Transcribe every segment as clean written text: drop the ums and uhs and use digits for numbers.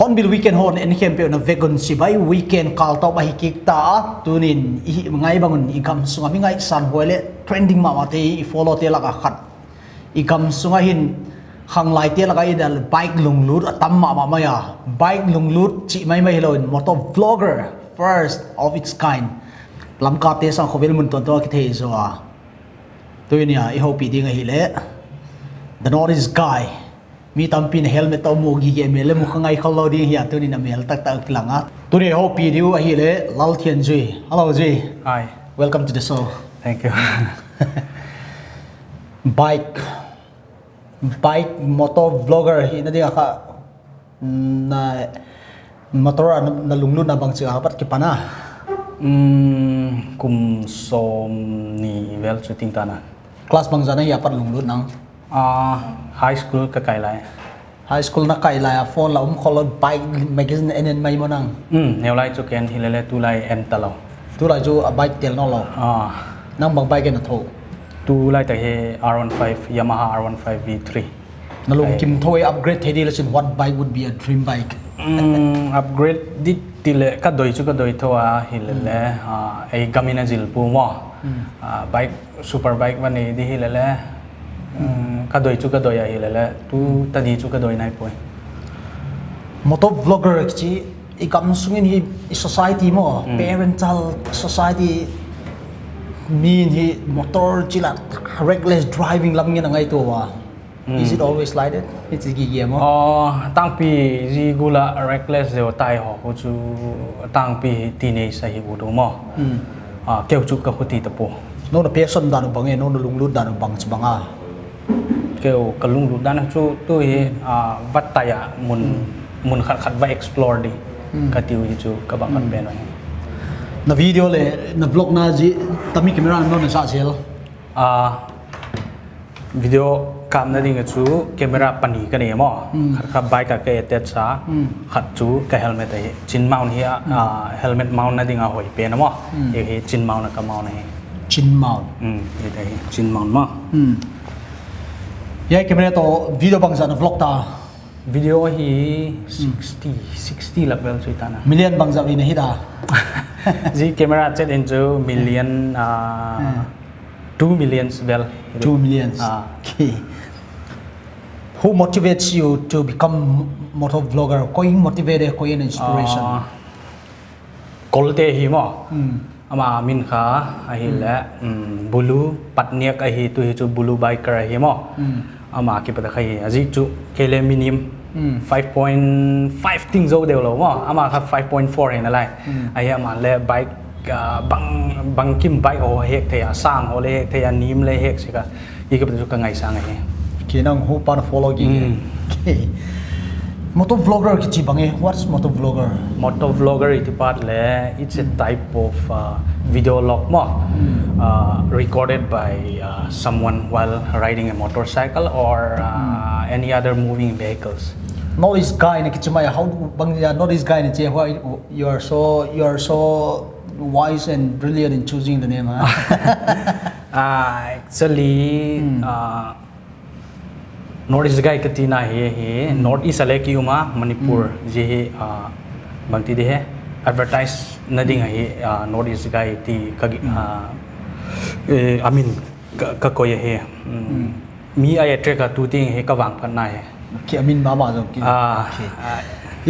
Hornbill weekend hon en khem pe na vegan sibai weekend kal to ba hi kik ta tunin i ngai bangun i gam sunga mi ngai san huai le trending ma ma te i follow te laka khat i gam sunga hin hang lai te laka in bike lunglut atam ma ma maya bike lunglut chi mai mai lo in motor vlogger first of its kind lamka te sang khovel mun ton to ki thei zo a tuinia i ho pi ding a hi le the north is guy mi tampi na helmet to mu gi ge me le mu khangai khol lo ding hi a tunin a mel tak tak langa tuni ho pi diu a hi le lal thian zui hello zui. Hi. Welcome to the show. Thank you. Bike bike motor vlogger hi na ding kha na motor na lunglu na bang chu pat ki pana. Kum som ni vel chu ting ta na. Class bang zana hi apat lunglu nang. High school ka kai lai. High school na kai lai a phone la kholo bike magazine enen mai mo nang. Neu lai chu ken hilele tu lai en talo. Tu lai chu a bike tel no lo. Nang bang bike na tho. Tu lai ta he R15 Yamaha R15 V3. Na lung kim thoi upgrade thei la chin what bike would be a dream bike? Upgrade dit tile ka doi chu ka doi tho a hilele ei gamina jil pu mo. Bike super bike va nei di hilele ka doi chu ka doi a hilele tu ta di chu ka doi nai poi. Motor vlogger chi ikam sungin hi society mo parental society mean hi motor chi la reckless driving lam ngin angai to wa. Is it always like that? It's gi ge mo. Oh, tang pi ri gula reckless deu tai ho ko chu tang pi teenage sa hi u do mo. A keu chu ka huti ta po. No na passion dan bang e no na lunglut dan bang chi banga. Keu ka lunglut dan chu tu hi vat taya mun mun khat khat va explore di ka tiu hi chu ka bang kan ben. Na video le na vlog na ji tami camera no na sa sel. Video kam na ding chu camera pani ka nei mo khat kha bike ka ka attach a khat chu ka helmet hi chin mount hi helmet mount na ding a hoi pe na mo ye hi chin mount ka mount hi. Chin mount. Ye hi chin mount ma. Ye camera to video bang za na vlog ta. Video hi 60 60 lak bel chui ta na. Million bang za vi na hi da. Ji camera chet in chu million 2 millions vel. 2 millions. Okay. Who motivates you to become motor vlogger? Koi motivate koi an inspiration? Kolte hi mo ama min kha a hi le bulu patniak a hi tu hi chu bulu biker a hi mo ama ki pata khai aji chu kele minim 5.5 ting zo deu lo mo ama kha 5.4 hin lai ai ama le bike bang bang kim bike ho hek the a sang ho le hek the a nim le hek sika i ka chu ka ngai sang he. Ki nang hu pan follow gi. Okay. Motor vlogger ki chi bange what's motor vlogger? Motor vlogger iti part le it's a type of video log mo recorded by someone while riding a motorcycle or any other moving vehicles. Northeast guy na kichimaya how bang ya Northeast guy na che why you are so wise and brilliant in choosing the name, huh? Actually Northeast guy ka ti na hi hi North East ale ki uma Manipur ji hi bangti de he advertise na ding hi North East guy ti ka I mean ka ko ye he mi ai trek a tu ting he ka wang phan na he. Ki amin ma ma zo ki.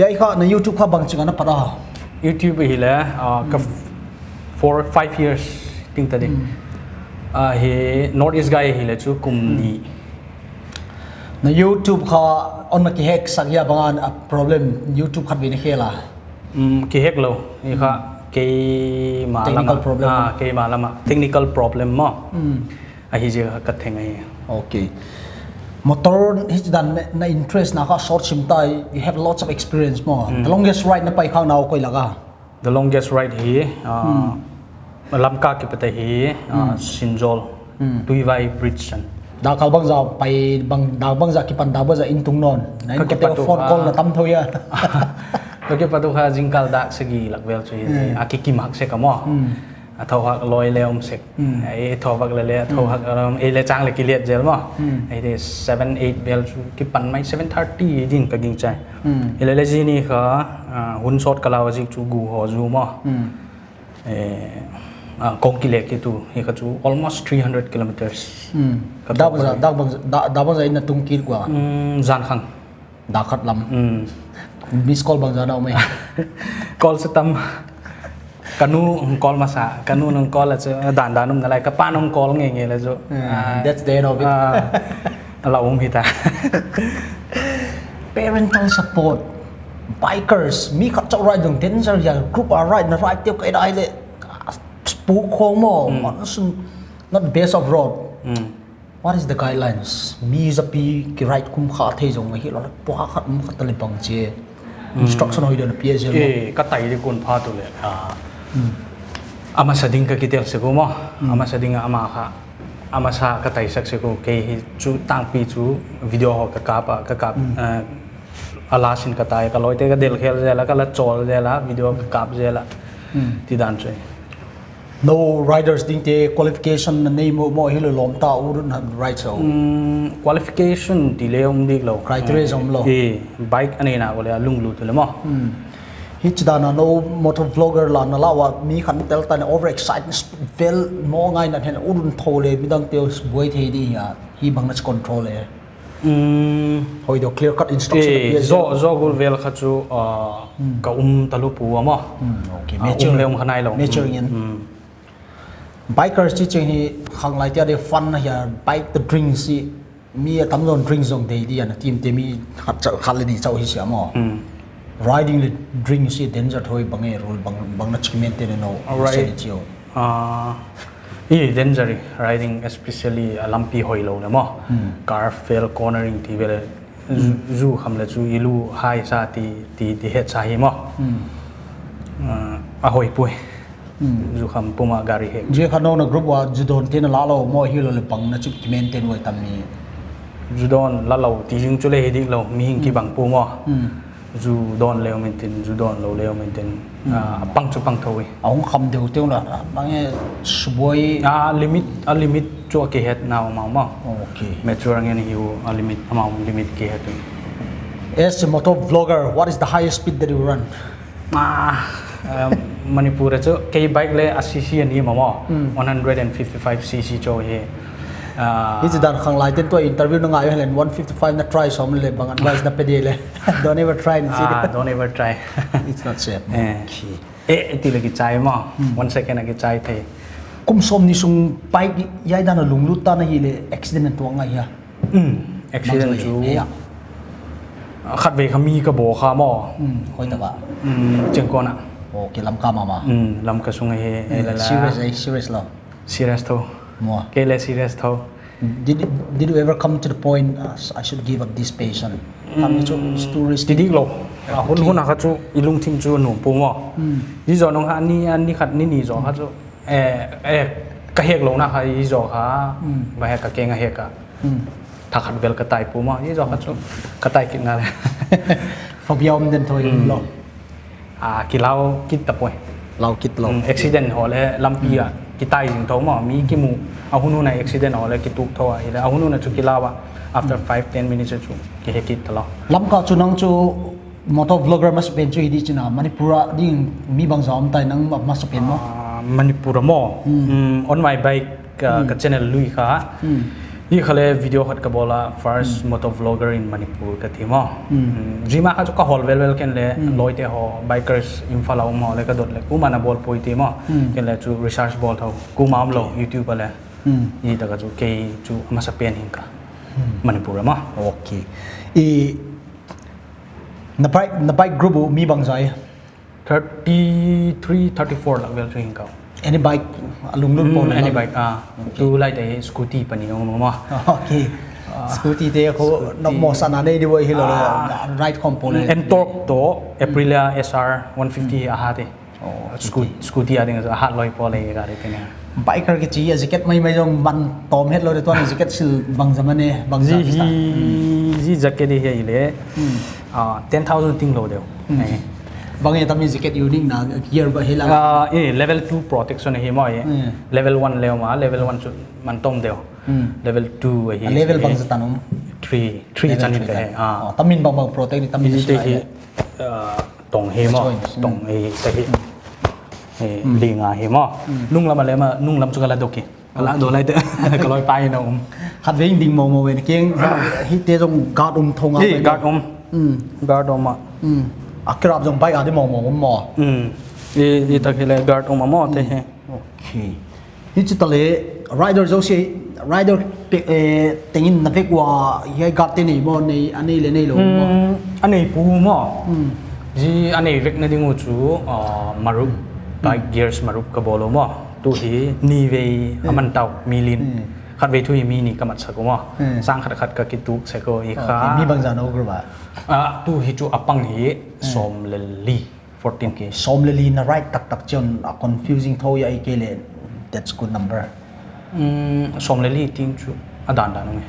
Ya i kha na YouTube kha bang chinga na pada. YouTube hi le ka 4 5 years ting ta de hi North East guy hi le chu kum ni. Na YouTube kha on na ki hack sak ya bangan a problem YouTube khat ve na khela. Ki hack lo hi kha keima Technical lama problem. Ah, keima lama technical problem mo a hi je ka theng ai. Okay. Motor hi dan na interest na kha short sim tai you have lots of experience mo. The longest ride na pai khang nau koi laga. The longest ride hi lamka ki pate hi Sinjol Tuivai Bridge an. Da kal bang za pai bang da bang za ki pan da ba za in tung non. Na Ka in ki ko te patu phone kha call na tam tho ya. Ka ki patu kha jingkal dak segi lakvel chu hi a ki kim hak se ka mo. A tho hak loi le om sek. Ai tho vak le le tho hak ram e le chang le ki liet zel mo. Ai de 7 8 bel chu ki pan mai 7:30 din ka ging chai. Ile le ji ni kha hun sot kalaw ji chu gu ho zu mo. Kong ki le ki tu hi kha chu almost 300 kilometers. Ka Da bang za da bang da bang za in na tung kir kwa. Zan khang. Da khat lam. Miss call bang za na mai. Call se tam kanu call ma sa kanu nang call la chu dan danum na lai ka pa nang call nge nge la chu. That's the end of it. La um hi ta. Parental support bikers mi khat chau ride dong danger ya group a ride na ride tiêu cái dai le pu khong mo man sun not best of road. What is the guidelines mi zapi ki ride kum kha thei jong hi lo po khat um khat le bang che instruction hoi don pia zel mo. E ka tai ri kun pha tu le ama sading ka kitel se ko mo ama sading ama kha ama sa ka tai sak se ko ke hi chu tang pi chu video ho ka kap ka kap ala sin ka tai ka loi te ka del khel zela ka la chol zela video ka kap zela ti dan choi. No riders ding te qualification na nei mo mo hi lo lom ta ur na ride so. Qualification ti le um dik lo. Criteria om lo. E bike ani na ko le lung lu tu le mo. Hi chidana no motor vlogger la na la wa mi khan tel tan over excited vel mo ngai na hen urun thole midang te buai thei di ya hi bang na control e. Hoi do clear cut instruction E zo zo gul vel kha chu ka talu pu ma. Okay. Um le um khanai lo. Mature in bikers chi cheng hi khang lai tia de fun na ya bike the drinks si mi tam zon drinks zong dei di an team te mi khat chau khat le ni chau hi sia mo riding le drink si danger thoi bang e rule bang bang na chimen te no. Alright. Chiu. I danger riding especially lampi hoi lo le mo car fail cornering ti vele zu kham le chu ilu hai sa ti ti ti het sa hi mo a hoi pui zu kham puma gari he. Je khano na group wa judon te na la lo mo hi lo le bang na chip chimen ten wai tam mi. Zu don la lo ti jing chu le hi dik lo mi hing ki bang pu mo zu don leo men tin zu don lo leo men tin pang chu pang thoi. Ong kham deu teu la bang e suboi. A limit a limit chu ke het na ma ma. Okay. Mature ngen hi a limit amount limit ke het. As a motor vlogger, what is the highest speed that you run? Ah, Manipur chu ke bike le a cc ani ma mo 155 cc cho he. Hi dan khang lai ten to interview na ngai helen 155 na try som le bang advice na pede le don't ever try and see. Ah, don't ever try. It's not safe. Eh e ti le ki chai mo 1 second a ki chai thei. Kum som ni sung bike yai dan lung lut ta na hi le accident na tuang ngai ya. Accident chu ya. Khat ve khami ka bo kha mo. Hoi ta ba. Cheng ko na. Okay, lam ka ma ma. Lam ka sung he la la. Serious eh, serious lo. Serious tho. Mo. Ke le serious tho. Did you ever come to the point I should give up this passion? Kam chu it's too risky. Ti dik lo hun hun kha chu ilung thing chu nu pu mo yi zo nong ha ni ani khat ni ni zo kha chu e e ka hek lo na kha yi zo kha ba he ka ke nga he ka tha khat bel ka tai pu mo yi zo kha chu ka tai ki nga le. Phobia om den thoi lo. A ki lau kit ta poi. Lau kit lo. Accident ho le lampi a ki tai jing tho mo mi ki mu a hunu na accident ho le ki tuk tho a ile a hunu na chu ki lawa after 5 10 minutes chu ki he kit ta lo. Lam ka chu nang chu motor vlogger mas pen chu hi china Manipura ding mi bang zom tai nang mas pen mo. Manipur mo on my bike ka channel lui kha hi khale video khat ka bola first motor vlogger in Manipur ka thi mo jima kha chu ka hol vel vel ken le loi te ho bikers Imphal um ho le ka dot le ku mana bol poi te mo ken le chu research bol tho ku mam lo YouTube le yi ta ka chu ke chu ama sa pen hing ka. Manipur ma. Okay. I na bike na bike group mi bang zai? 33 34 lak vel chu hing kau. Any bike alung lut po? Any bike a tu lai te scooty pani ong ma. Okay. Scooty te ko no mo sana nei di wo hi lo ride component. Ntorq to Aprilia SR 150 a ha te. Scooty a ding a hat loi po le ga re te ne. Biker ki chi a jacket mai mai jong man tom het lo re tuan jacket sil bang zamane bang za. Hi ji jacket hi le 10,000 ting lo deu. Bang ye tami jacket unique na gear ba hela. E level 2 protection hi mo ye. Level 1 leo ma level 1 chu man tom deu. Level 2 hi. Level bang za tanum? 3 3 chanin ka he. Tamin bang bang protect ni tamin te hi tong hi mo tong hi te hi linga hi mo nung lam le ma nung lam chu ka la doki la do lai te ka loi pai na um. Khat ve ding mo mo wen kieng hi te jong guard um thonga. Guard um guard um ma. Akrap jong bike adi mo mo um mo. E e tak hi le guard um mo te he. Okay. Hi chi tale rider zo si rider tengin na vek wa hi guard te nei mo nei anei le nei lo mo? Anei pu mo. Ji anei vek na dingu chu marup bike gears marup ka bolo mo tu hi ni ve aman tau milin khat ve thu hi mi ni kamat sako mo sang khat khat ka ki tuk se ko i kha. Mi bang za no gru ba? A tu hi chu apang hi som le li 14. Okay, som le li na right tak tak chon a confusing tho ya ke le that's good number. Som le li ting chu adan dan nge.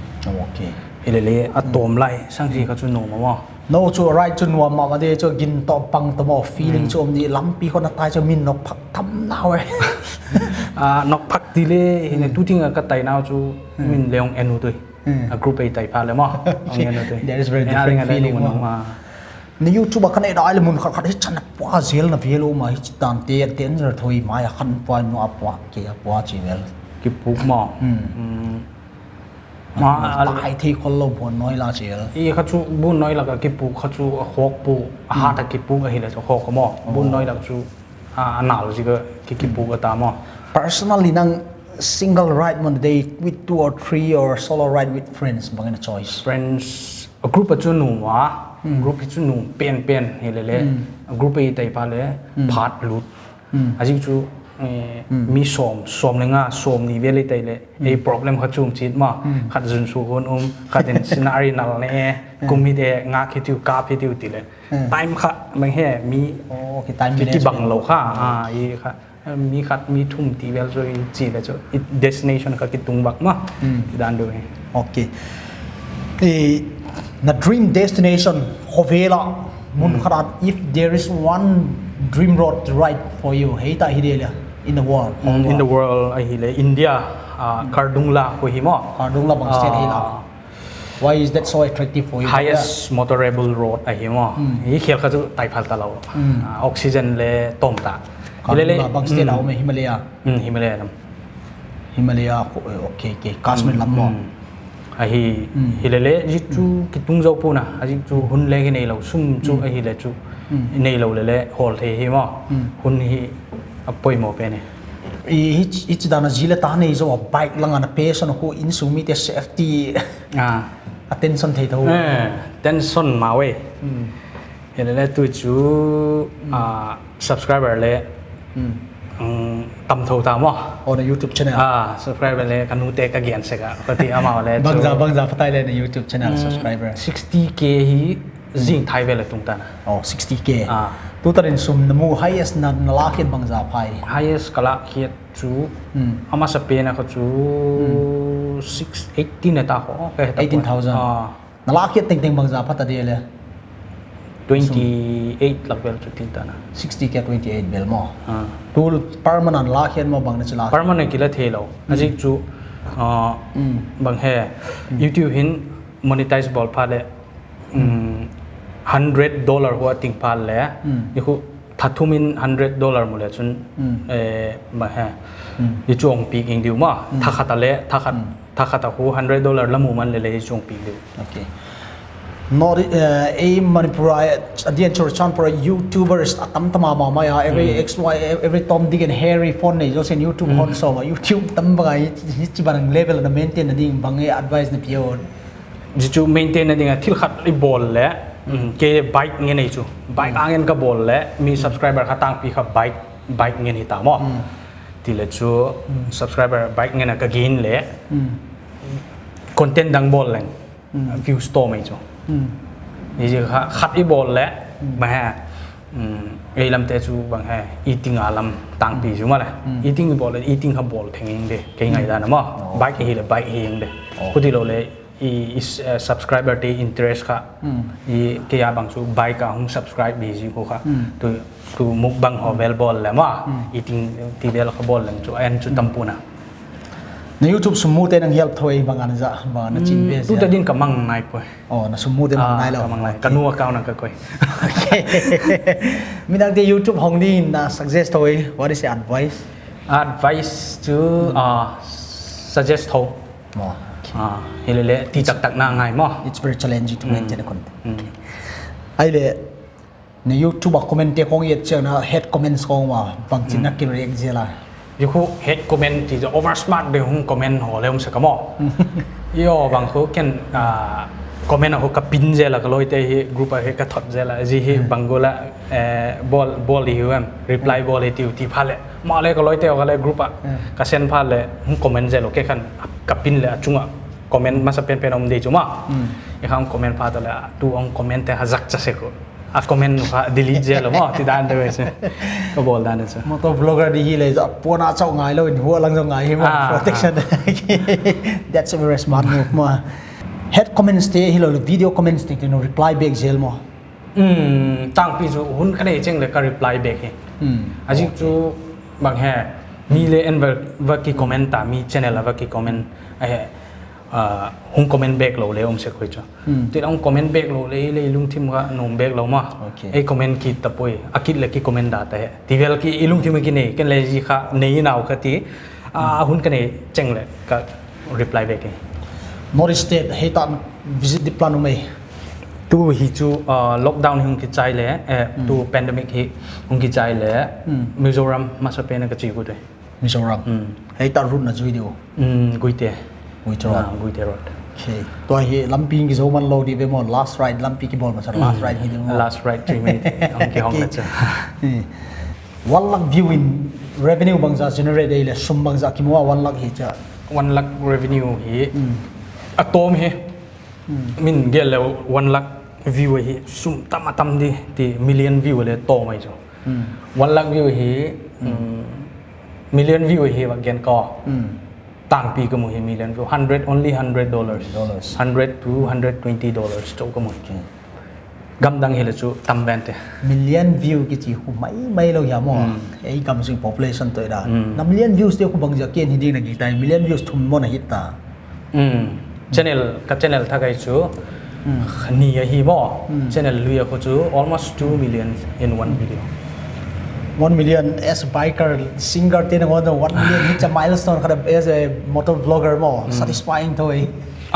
Okay. Ile le a tom lai sang ji ka chu no ma. No chu right chu nuam ma ma de chu gin to pang to mo feeling chu om ni lampi ko na tai chu min nok phak tham naw e. A nok phak ti le ne tu ting ka tai naw chu min leong enu tu a group a tai pha le mo ong enu tu. There is very different feeling mo. Ni YouTube kan ai dai le mun khat khat hi chan pa zel na velo ma hi tan te danger thoi ma ya khan pa no apwa ke apwa chi vel. Ki pu mo ma tai thi khol lo bon noi la chel. I kha chu bu noi la ka ki pu kha chu hok pu ha ta ki pu ka hi le chu hok mo bu noi la chu a nal ji ka ki ki pu ka ta mo. Personally nang single ride mon day with two or three or solo ride with friends bangin choice? Friends a group a chu nu ma group hi chu nu pen pen hi le le group ei tai pa le phat lut a ji chu mi som som le nga som ni ve le tai le ei problem kha chung chit ma khat jun su hon khat in scenario nal ne kum hi de nga khi tiu ka phi tiu ti le time kha mang he mi. Okay, time ki bang lo kha a i kha mi khat mi thum ti vel zo i chi le cho destination kha ki tung bak ma ti dan do he. Okay. E na dream destination hovela mun kharat if there is one dream road to ride for you hei ta hi de la in the world? In the world ai hi le India Khardungla ko hi mo. Khardungla bang state hi la. Why is that so attractive for you? Highest motorable road ai hi mo hi khel kha chu tai phal ta lo oxygen le tom ta. Khardungla bang state au me Himalaya? Himalaya lam. Himalaya okay okay Kashmir lam mo. A hi hi le le ji chu ki tung zo pu na a ji chu hun le ki nei lo sum chu a hi le chu nei lo le le hol the hi mo hun hi a poi mo pe ne. I hi chi dana jile ta nei zo bike langa na passion ko in su mi te safety a attention thei tho. Eh tension ma we hi le le tu chu a subscriber le tam tho ta mo. On a YouTube channel? A subscriber le kanu te ka gian se ka ka ti ama le. Bangza bangza patai le na YouTube channel subscriber? 60K hi jing thai ve le tung ta na. Oh, 60K. A tu tarin sum na mu highest na na lakin bangza phai? Highest kala khiat chu ama sa pe na kha chu 6 18 na ta ho ka 18,000. A na lakit ting ting bangza phata de le? 28 lakh vel chu tin ta na. 60K 28 bel mo. A tu permanent lakhian mo bang na chila? Permanent kila thelo aji chu bang he YouTube hin monetize bol pha le $100 huwa ting pha le ikhu thathumin $100 mu le chun e ba he i chuang pi ing diu ma thakhata le thakhat thakhata hu $100 lamu man le le i chuang pi diu. Okay. Not a Manipur adian chur chan por YouTubers atam tama ma ma ya every X Y every Tom Dick and Harry phone nei jo sen YouTube hon so ma YouTube tam ba hi chi barang level na maintain na ding bang e advice na pio? Ji chu maintain na dinga thil khat i bol le ke bike nge nei chu bike angen ka bol le mi subscriber kha tang pi kha bike bike nge ni ta mo ti le chu subscriber bike nge na ka gain le content dang bol leng views to mai chu ni ji kha khat i bol le ma ha ei lam te chu bang he eating a lam tang pi chu ma le eating i bol le eating kha bol thenging de ke ngai da na mo bike hi le bike hi ing de khuti lo le i subscriber te interest kha i ke ya bang chu bike a hung subscribe bi ji ko kha tu tu mukbang ho vel bol le ma eating ti vel kha bol leng chu en chu tampuna. Na YouTube sumu te nang help thoi bang an za ba na chin ve. Tu ta din ka mang nai poi. Oh, na sumu te mang nai lo. Ka mang nai ka nu account na ka koi. Okay, mi dang te YouTube hong ni na suggest thoi, what is your advice? Advice chu suggest tho mo hi le le ti tak tak na ngai mo. It's very challenging to maintain a content. Ai le na YouTube a comment te kong yet chang na hate comments kong ma bang chin na ki react zela? Yu khu hate comment ti over smart de hung comment ho le um sa kamo yo bang khu ken comment ho ka pin zela ka loi te hi group a he ka thot zela ji hi bangola bol bol hi em reply bol hi ti ti pha le ma le ka loi te ka le group a ka sen pha le hung comment zelo ke khan ka pin le achunga comment ma sa pen pen om de chu ma e khang comment pha ta le tu ong comment te hazak cha se ko a comment kha delete zelo mo ti dan de se ka bol dan se. Moto vlogger di hi le pona chau ngai lo in huwa lang zo ngai hi mo protection. That's a very smart move mo. Hate comments te hi lo video comments te no reply back zel mo? Tang pi chu hun ka nei cheng le ka reply back hi aji chu bang he mi le en va ki comment ta mi channel va ki comment a he hung comment back lo le om se khoi chu ti ong comment back lo le le lung thim ga nom back lo ma ei comment ki tapoi akit le ki comment da ta he ti vel ki ilung thim ki nei ken le ji kha nei naw ka ti a hun ka nei cheng le ka reply back hi. North State he ta visit di plan mai? Tu hi chu lockdown hung ki chai le tu pandemic hi hung ki chai le Mizoram ma sa pe na ka chi ku te. Mizoram hei ta route na zui dio? Guite. Guite road. Guite road. Okay, to hi lampi ki zo man lo di be mo last ride lampi ki bol ma sar last ride hi di mo. Last ride 3 minute ang ki hong na cha. 1 lakh view in revenue bang za generate ei le sum bang za ki mo 1 lakh hi cha? 1 lakh revenue hi atom hi min gel le 1 lakh view hi sum tam atam di ti million view le to mai chu 1 lakh view hi million view hi wa gen ko tang pi ko mu hi million view 100, only $100. Dollars. 100 to $120 to ko mu gam dang hi le chu tam ben te. Million view ki chi hu mai mai lo ya mo ei kam sing population toy da na million views te ku bang ja ken hi ding na gi tai million views thum mo na hit ta. Channel ka channel tha kai chu ni a hi mo channel luya ko chu almost 2 million in one video. 1 million as a biker singer te na ngon 1 million hit a milestone kha as a motor vlogger mo satisfying thoi?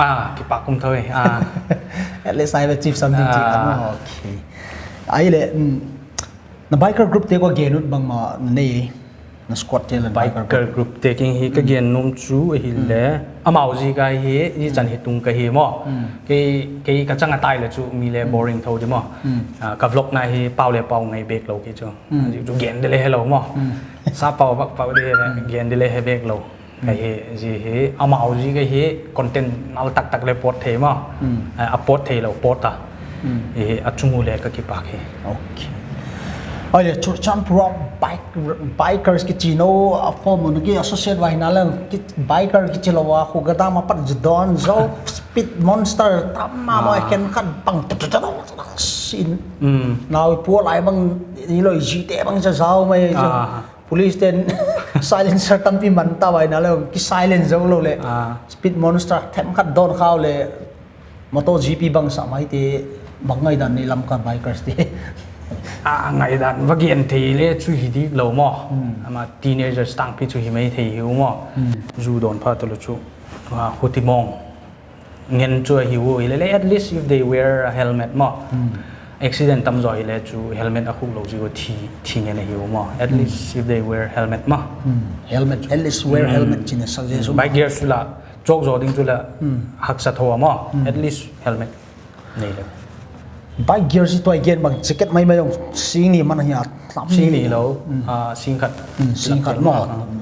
Ah, ki pa kum thoi ah. At least I've achieved something chi. Okay, ai le na biker group te ko genut bang ma nei na squad te le biker? Biker group taking hi ka gen num chu hi le amau ji ka hi ji chan hi tung ka hi mo ke ke ka changa tai le chu mi le boring tho di mo ka vlog na hi pau le pau ngai bek lo ke chu chu gen de le hello mo sa pau bak pau de gen de le he bek lo ka hi ji hi amau ji ka hi content nal tak tak le pot the mo a pot the lo pot ta hi a chungu le ka ki pa ke. Okay. Ai Churachandpur bike bikers ki chino a form no ki associate wa hinala ki biker ki chilawa khu gada ma pat jidon zo speed monster tamma mo ken khat bang sin naw pu lai bang ni loi ji te bang cha zau mai police ten silencer tampi man ta wai na le ki silence zo lo le speed monster them khat don khaw le moto GP bang sa mai te bang ngai dan ni lam ka bikers te? A ngai dan vagian thei le chu hi di lo mo ama teenagers tang pi chu hi mai thei hi mo zu don pha to lo chu huti mong ngen chu hi wo le at least if they wear a helmet mo accident tam zo hi le chu helmet a khu lo ji go thi thi ngen hi mo at least if they wear helmet ma. Helmet, at least wear helmet chin suggest. Bike gear su la. Chok zo ding chu la hak sa tho ma at least helmet nei lo. Bike gear si toy gen bang jacket mai mai ong sing ni man hi a tlam sing ni lo sing khat sing khat mo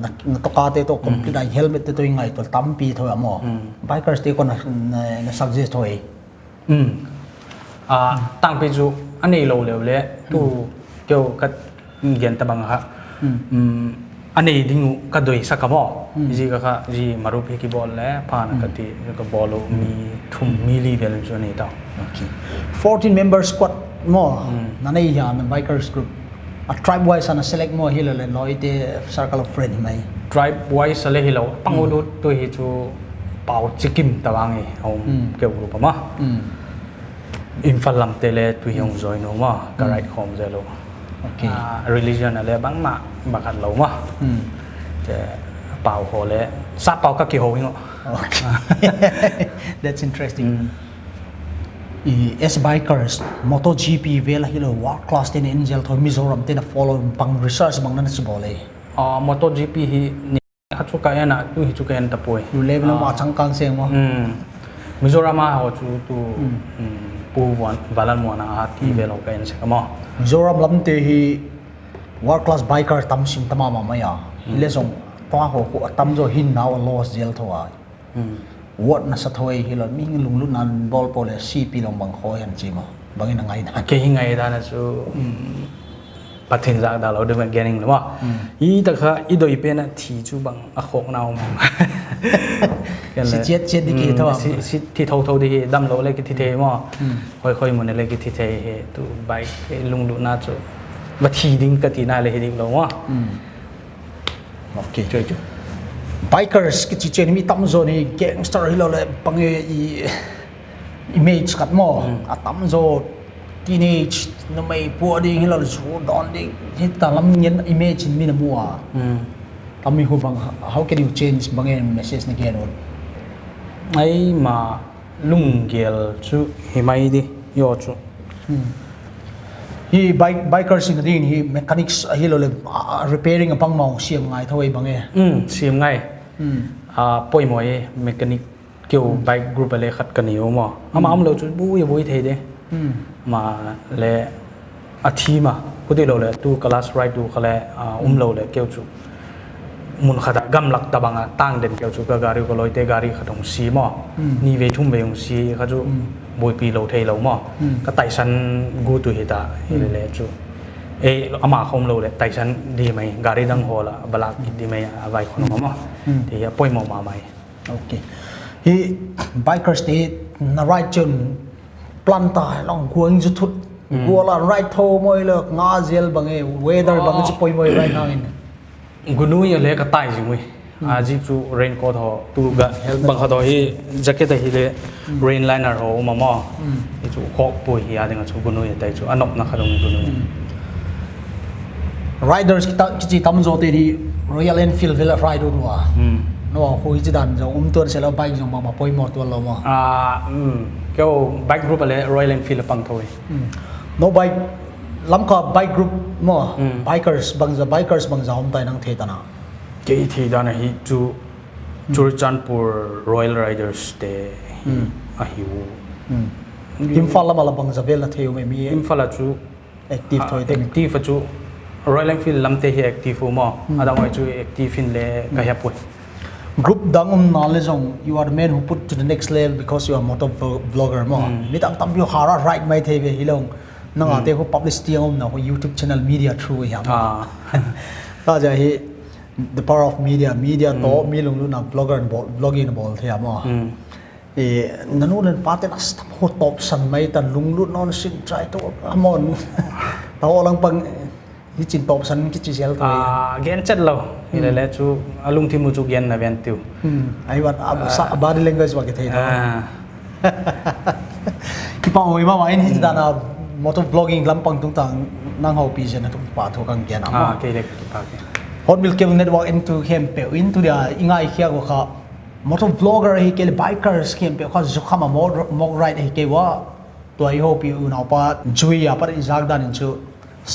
na to ka te to complete ai helmet te to ngai to tam pi thoi mo bikers te kon na suggest thoi. A tang pi chu anei lo leo le tu kyo ka gen ta bang ha anei dingu ka doi saka mo ji ka kha ji maru phe ki bol le pha na ka ti ka bolo mi thum mi li vel chu nei ta. Okay, 14 member squad mo na nei hian bikers group a tribe wise ana select mo hi le loi te circle of friend mai. Tribe wise le hi lo pangulu tu hi chu pau chikim tawang e om ke group ma Imphal lam te le tu hi ong join no ma ka right home zelo. Okay. Religion ale bang ma bakhat lo ma te pau ho le sa pau ka ki ho ingo. Okay, that's interesting. I S bikers MotoGP vel hi lo world class ten angel thoi Mizoram te na follow bang research bang na chbole. MotoGP hi ni kha chu ka ena tu hi chu ka en ta pui. Lu level ma changkang seng mo. Mizoram a ho chu tu pu wan valan mo na a ti vel ho ka en se ka mo. Mizoram lam te hi world class biker tam sim tama ma maya hi le zong to ho ko tam zo hin naw loss gel thowa wat na sa thoi hi lo mi lung lu nan bol po le cp long bang kho yan chi mo bangin ngai na. Ke hi ngai da na chu pathin za da lo de ma gening lo ma i ta kha i doi pe na thi chu bang a khok naw ma. Si chet chet di ki tho. Si si thi tho tho di dam lo le ki thi the mo khoi khoi mo ne le ki thi the he tu bike lung lu na chu ba thi ding ka ti na le hi ding lo ma. Okay. Chơi chu. Bikers ki chi chen mi tam zo ni gangster hi lo le pange i image kat mo a tam zo teenage no mai pu ding hi lo zu don ding hi ta lam ngen image in mi na mua tam mi hu bang how can you change bange message na gen on? Ai ma lung gel chu hi mai di yo chu. Hi bike bikers in ding hi mechanics hi lo le repairing a bang mau siam ngai thoi bange. Siam ngai a poi moi mechanic kyo bike group le khat kan yo ma ama am lo chu bu ye bui thei de ma le a thi ma ku ti lo le tu class ride tu khale um lo le kyo chu mun khada gam lak ta banga tang den kyo chu ka gari ko loi te gari khatong si ma ni ve thum ve ong si kha chu bui pi lo thei lo ma ka tai san gu tu hi ta hi le chu e ama khom lo le tai san di mai gari dang ho la balak di mai avai khono ma thì poi mo ma mai. Okay, hi bikers te na ride chun planta long guang ju thut guala ride tho moi le nga zel bange weather bange chu poi moi right now in. Gunu ye le ka tai jingui a ji chu raincoat ho tu ga bang kha do hi jacket hi le rain liner ho ma ma hi chu khok pui hi a ding chu gunu ye tai chu anok na kha dong gunu. Riders ki ta ki tam zo te hi Royal Enfield vela ride ruwa no ho hi dan zo tuan se lo bike jong ma ma poi mo tuan lo ma. A kyo bike group le Royal Enfield pang thoi. No bike lam ka bike group mo bikers bang za bikers bang za om tai nang the ta na. Ke thi da na hi chu Churachandpur Royal Riders te a hi wu. Imphal lam ala bang za vel na theu me mi. Imphal chu active thoi te. Active chu Royal Enfield lam te hi active mo adang oi chu active in le ka ya pui. Group dang na le jong you are the man who put to the next level because you are motor vlogger mo mi tang tam yu hara right mai the ve hilong nang ate ho publicity om na ho YouTube channel media through ya a ta ja hi the power of media media to mi lung lu na vlogger bol vlogging bol the ya mo e nanu len paten as tam ho top san mai tan lung lu non sin try to amon ta lang pang hi chin top san ki chi sel thoi a gen chat lo hi le le chu alung thi mu chu gen na ven tiu. Ai wat sa body language wa ke thei a ki pa oi ma ma in hi da na motor vlogging lampang tung tang nang ho pi jen tu pa tho kang gen a ke le ki pa ke. Hot Milk Cable Network into hem pe into dia ingai khia go kha motor vlogger hi ke bikers kem pe kha zukhama mo mo ride hi ke wa to I hope you now pa jui ya par izak dan in chu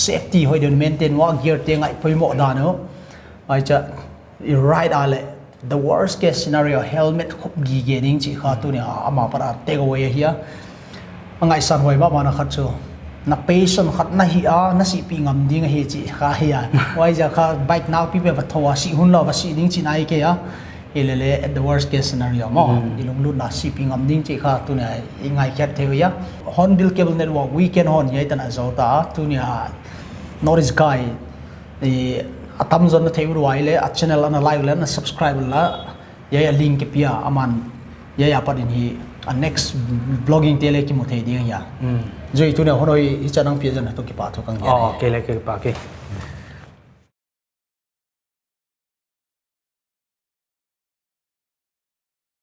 safety hoi den maintain wa gear te ngai poi mo da no ai cha i ride ale. The worst case scenario helmet khup gi ge ding chi kha tu ni ama para take away hiya. Angai san hoi ma ma na khat chu na patient khat na hi a na si pi ngam ding hi chi kha hi a wai ja kha bike now pi pe va thowa si hun lo va si ding chi nai ke a ilele at the worst case scenario mo ilung lut na si pi ngam ding chi kha tu ne ingai khat theya. Hornbill Cable Network weekend hon yai tana zo ta tu ni a Norris guy i atam zon na thei ruai le a channel ana like le na subscribe la yai a link ke pia aman yai apat in hi a next vlogging te le ki mu thei ding ya. Joi tu ne honoi hi chanang pia jan to ki pa thu kang ya. Oh, ke le ke pa ke.